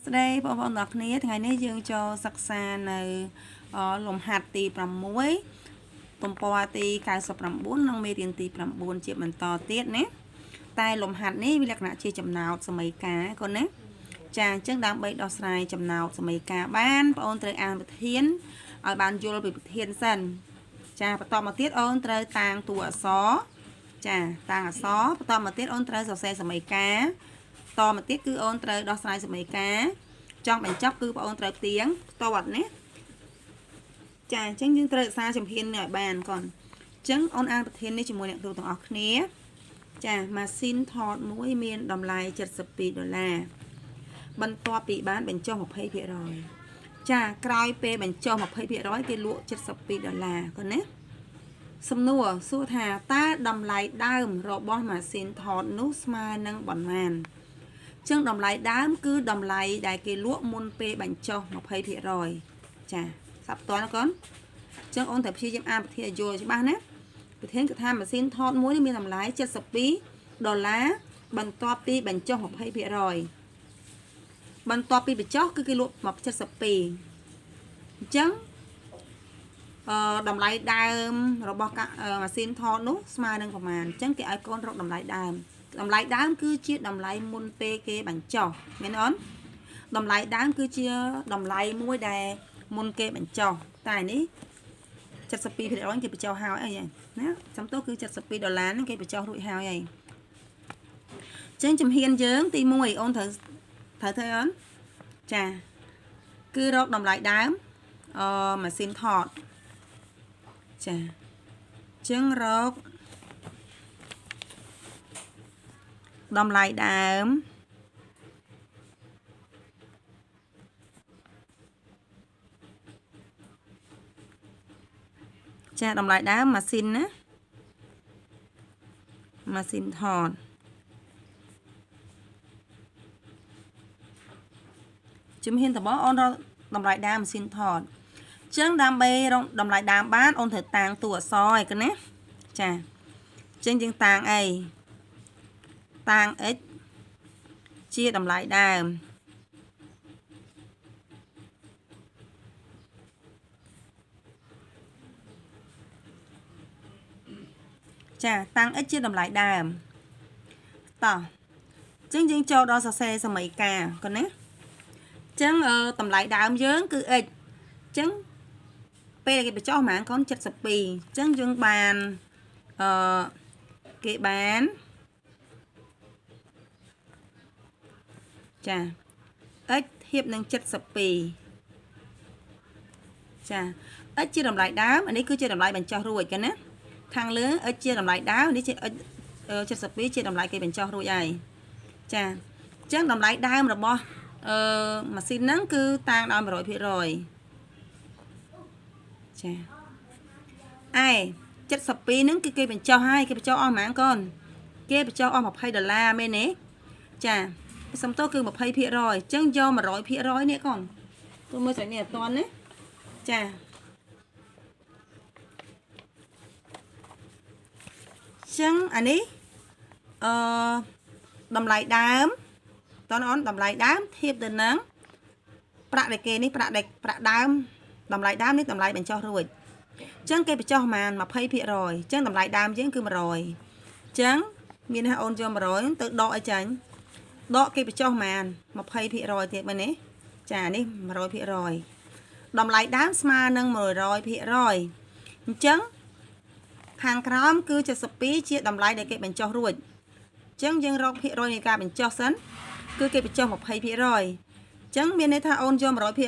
ស្ដីបងប្អូនទាំងអស់គ្នាថ្ងៃនេះយើងចូលសិក្សានៅលំហាត់ទី6ទំព័រទី99និងមេរៀនទី9ជាបន្តទៀតណាតែលំហាត់នេះវាលក្ខណៈជាចំណោទសមីការកូនណាចាអញ្ចឹងដើម្បីដោះស្រាយចំណោទសមីការបានបងអូនត្រូវអានប្រធានឲ្យបានយល់ពីប្រធានសិនចាបន្តមកទៀតអូនត្រូវតាំងតួអក្សរចាតាំងអក្សរបន្តមកទៀតអូនត្រូវសរសេរសមីការតមកទៀតគឺអូនត្រូវដោះស្រាយសមីការចង់បញ្ចប់គឺបងអូនត្រូវផ្ទៀងផ្ទាត់ណាចាអញ្ចឹងយើងត្រូវរក្សាជំហាននេះឲ្យបានកូនអញ្ចឹងអូនអានប្រធាននេះជាមួយអ្នកគ្រូទាំងអស់គ្នាចាម៉ាស៊ីនថតមួយមានតម្លៃ72ដុល្លារបន្ទាប់ពីបានបញ្ចុះ 20% ចាក្រោយពេលបញ្ចុះ 20% គេលក់72ដុល្លារកូនណាសំណួរសួរថាតើតម្លៃដើមរបស់ម៉ាស៊ីនថតនោះស្មើនឹងប៉ុន្មានចឹងតម្លៃដើមគឺតម្លៃដែលគេលក់មុនពេលបញ្ចុះ 20% ចាស្ដាប់តើកូនចឹងអូនត្រូវព្យាយាមអានប្រធានឲ្យយល់ច្បាស់ណាប្រធានគឺថាម៉ាស៊ីនថតមួយនេះមានតម្លៃ72ដុល្លារបន្ទាប់ពីបញ្ចុះ 20% បន្ទាប់ពីបញ្ចុះគឺគេលក់មក72អញ្ចឹងតម្លៃដើមរបស់ម៉ាស៊ីនថតនោះស្មើនឹងប្រមាណអញ្ចឹងគេឲ្យកូនរកតម្លៃដើមតម្លៃដើមគឺជាតម្លៃមុនពេលគេបញ្ចុះមែនអូនតម្លៃដើមគឺជាតម្លៃមួយដែលមុនគេបញ្ចុះតែនេះ 72% គេបញ្ចុះហើយអីណាសំទោសគឺ72ដុល្លារហ្នឹងគេបញ្ចុះរួចហើយអីចឹងជំហានយើងទី1អូនត្រូវធ្វើអូនចាគឺរកតម្លៃដើមម៉ាស៊ីនថតចាចឹងរកតម្លៃដើមចាតម្លៃដើមម៉ាស៊ីនណាម៉ាស៊ីនថតជំហានដំបូងអូនរកតម្លៃដើមម៉ាស៊ីនថតចឹងដើម្បីរកតម្លៃដើមបានអូនត្រូវតាំងតួអក្សរឯកណាចាចឹងយើងតាំងអីតាំង x ជាតម្លៃដើមចាតាំង x ជាតម្លៃដើមតោះចឹងយើងចូលដល់សរសេរសមីការកូនណាចឹងតម្លៃដើមយើងគឺ x ចឹងពេលគេបញ្ចុះប្រហែលកូន72ចឹងយើងបានគេបានចា x ធៀបនឹង72ចា x ជាតម្លៃដើមអានេះគឺជាតម្លៃបញ្ចុះរួចកណាខាងលើ x ជាតម្លៃដើមនេះជា x 72ជាតម្លៃគេបញ្ចុះរួចហើយចាអញ្ចឹងតម្លៃដើមរបស់ម៉ាស៊ីនហ្នឹងគឺតាំងដល់ 100% ចាឯ72ហ្នឹងគឺគេបញ្ចុះហើយគេបញ្ចុះអស់ប៉ុន្មានកូនគេបញ្ចុះអស់20ដុល្លារមែនទេចាសំទោសគឺ 20% អញ្ចឹងយក 100% នេះកូនទូមើលស្អីនេះអត់ទាន់ណាចាចឹងអានេះតម្លៃដើមតើអូនតម្លៃដើមធៀបទៅនឹងប្រាក់ដែលគេនេះប្រាក់ដែលប្រាក់ដើមតម្លៃដើមនេះតម្លៃបញ្ចុះរួចអញ្ចឹងគេបញ្ចុះប្រហែល 20% អញ្ចឹងតម្លៃដើមយើងគឺ100អញ្ចឹងមានថាអូនយក100ទៅដកឲ្យចាញ់ដកគេបញ្ចុះប្រហែល 20% ទៀតមែនទេចានេះ 100% តម្លៃដើមស្មើនឹង 100% អញ្ចឹងខាងក្រោមគឺ72ជាតម្លៃដែលគេបញ្ចុះរួចអញ្ចឹងយើងរកភាគរយនៃការបញ្ចុះសិនគឺគេបញ្ចុះ 20% អញ្ចឹងមានន័យថាអូនយក 100% ដកឲ្យ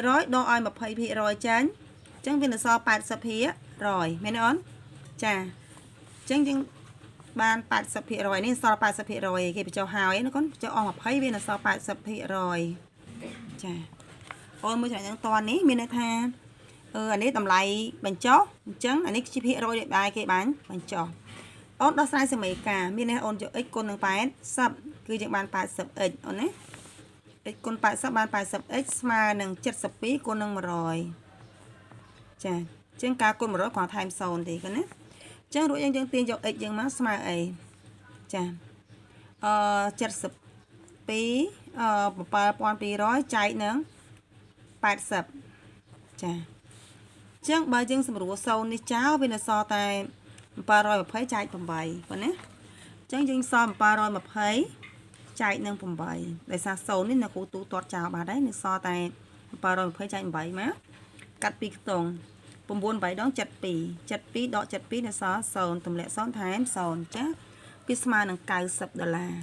20% ចាញ់អញ្ចឹងវានៅសល់ 80% មែនទេអូនចាអញ្ចឹងយើងបាន 80% នេះសល់ 80% គេបញ្ចុះហើយណាកូនបញ្ចុះអស់20វានៅសល់ 80% ចាអូនមួយចំណុចហ្នឹងតនេះមានន័យថាអានេះតម្លៃបញ្ចុះអញ្ចឹងអានេះជាភាគរយដែលគេបានបញ្ចុះអូនដោះស្រាយសមីការមានន័យអូនយក x គុណនឹង80គឺយើងបាន 80x អូនណា x គុណ80បាន 80x ស្មើនឹង72គុណនឹង100ចាអញ្ចឹងការគុណ100គ្រាន់ថែម0ទេកូនណាអញ្ចឹងរួចយើងទាញយក x យើងមកស្មើអីចា72 7200ចែកនឹង80ចាចឹងបើយើងសម្រួល0នេះចោលវានៅសល់តែ720ចែក8ប៉ុណ្ណាចឹងយើងសល់720ចែកនឹង8ដោយសារ0នេះនៅគ្រូទូទាត់ចោលបាត់ហើយនៅសល់តែ720ចែក8មកកាត់2ខ្ទង់9 8ដង72 72ដក72នៅសល់0ទម្លាក់0ថែម0ចាវាស្មើនឹង90ដុល្លារ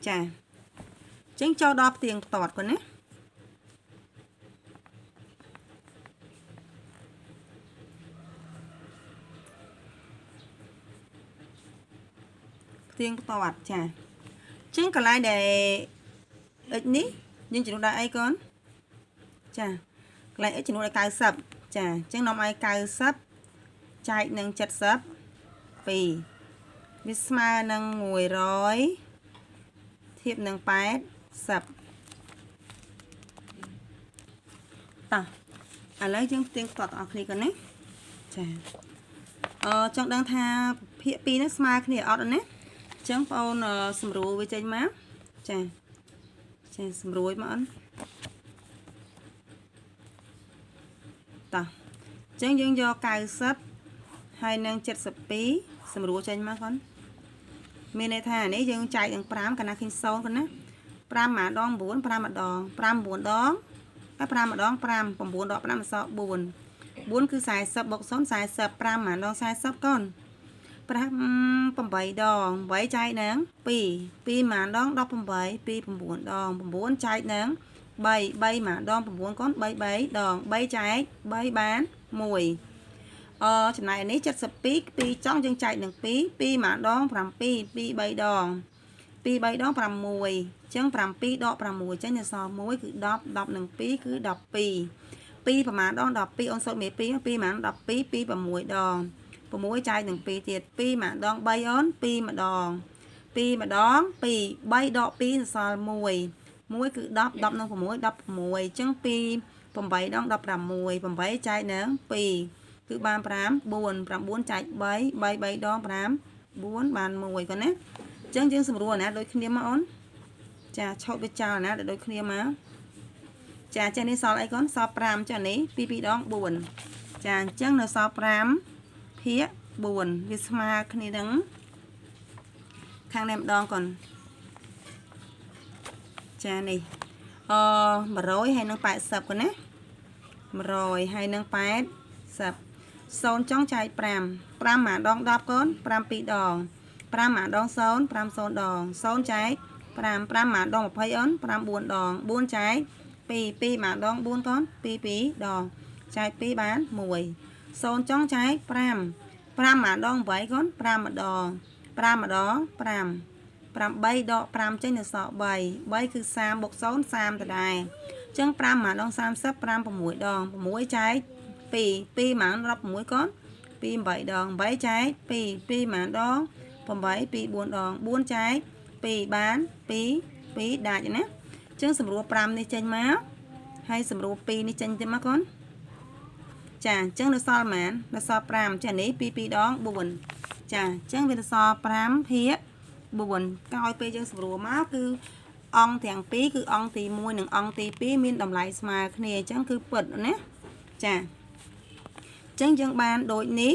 ចាចឹងចូលដល់ផ្ទៀងផ្ទាត់គាត់ណាផ្ទៀងផ្ទាត់ចាចឹងកន្លែងដែល x នេះយើងជំនួសដោយអីកូនចាកន្លែង x ជំនួសដោយ90ចាចឹងនាំឲ្យ90ចែកនឹង72វាស្មើនឹង100ធៀបនឹង80តោះឥឡូវយើងផ្ទៀងផ្ទាត់ទាំងអស់គ្នាកូនណាចាចង់ដឹងថាភាគ2នេះស្មើគ្នាអត់ណាចឹងបងអូនសម្រួលវាចេញមកចាចាសម្រួលមកអូនតោះចឹងយើងយក90ហើយនឹង72សម្រួលចេញមកកូនមានន័យថានេះយើងចែកនឹង5កាលណាឃើញ0កូនណា5ម្ដង9 5ម្ដង5 9ដងហើយ5ម្ដង5 9ដក5អក្សរ4 4គឺ40បូក0 45ម្ដង40កូន5 8ដង8ចែកនឹង2 2ម្ដង18 2 9ដង9ចែកនឹង3 3ម្ដង9កូន3 3ដង3ចែក3បាន1ចំណែកនេះ72 2ចង់យើងចែកនឹង2 2ម្ដង7 2 3ដង2 3ដង6អញ្ចឹង7ដក6ចេញនៅសល់1គឺ10 10នឹង2គឺ12 2ប្រមាណដង12អូនសូត្រមេ2 2ប្រមាណ12 2 6ដង6ចែកនឹង2ទៀត2ម្ដង3អូន2ម្ដង2ម្ដង2 3ដក2សល់1 1គឺ10 10នឹង6 16អញ្ចឹង2 8ដង16 8ចែកនឹង2គឺបាន5 4 9ចែក3 3 3ដង5 4បាន1កូនណាអញ្ចឹងយើងសម្រួលអាណាដូចគ្នាមកអូនចាឆោតវាចោលអាណាដូចគ្នាមកចាចានេះសល់អីកូនសល់5ចានេះ2 2ដង4ចាអញ្ចឹងនៅសល់5ភាគ4វាស្មើគ្នានឹងខាងនេះម្ដងកូនចានេះ100ហើយនឹង80កូនណា100ហើយនឹង80 0ចុងចែក5 5ម្ដង10កូន5 2ដង5ម្ដង0 5 0ដង0ចែក5 5ម្ដង20អូន5 4ដង4ចែក2 2ម្ដង4កូន2 2ដងចែក2បាន1 0ចុងចែក5 5ម្ដង8កូន5ម្ដង5ម្ដង5 8ដក5ចេញនៅសល់3 3គឺ30បូក0 30ដដែលអញ្ចឹង5ម្ដង30 5 6ដង6ចែក2 2ម៉ាន16កូន2 8ដង8ចែក2 2ម៉ានដង8 2 4ដង4ចែក2បាន2 2ដាច់ណាអញ្ចឹងសម្រួល5នេះចេញមកហើយសម្រួល2នេះចេញទៅមកកូនចាអញ្ចឹងនៅសល់ប៉ុន្មាននៅសល់5ចានេះ2 2ដង4ចាអញ្ចឹងវានៅសល់5ភាគ4ក្រោយពេលយើងសម្រួលមកគឺអង្គទាំងពីរគឺអង្គទី1និងអង្គទី2មានតម្លៃស្មើគ្នាអញ្ចឹងគឺពិតណាចាអញ្ចឹងយើងបានដូចនេះ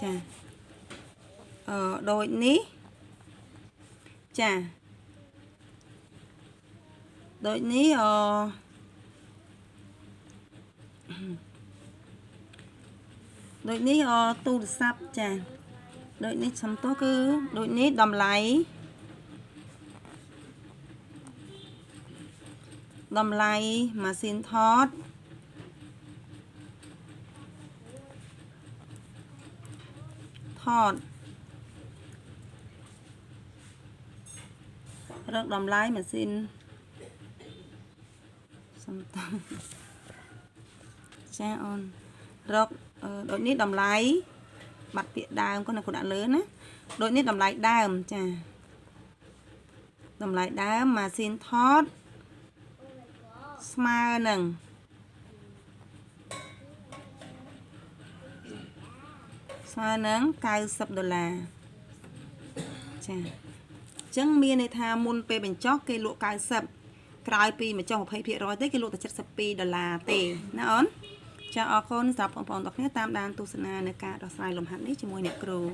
ចាដូចនេះចាដូចនេះដូចនេះទូរស័ព្ទចាដូចនេះសំទោសគឺដូចនេះតម្លៃម៉ាស៊ីនថតរកតម្លៃម៉ាស៊ីនសំទោសចាអូនរកដូចនេះតម្លៃបាត់ពាក្យដើមគាត់នៅគាត់ដាក់លើណាដូចនេះតម្លៃដើមចាតម្លៃដើមម៉ាស៊ីនថតស្មើនឹង 90ដុល្លារចា ចឹងមានន័យថាមុនពេលបញ្ចុះគេលក់90ក្រោយពីបញ្ចុះ20%ទេគេលក់តែ72ដុល្លារទេណាអូនចាអរគុណសម្រាប់បងប្អូនទាំងគ្នាតាមដានទស្សនានៅការដោះស្រាយលំហាត់នេះជាមួយអ្នកគ្រូ។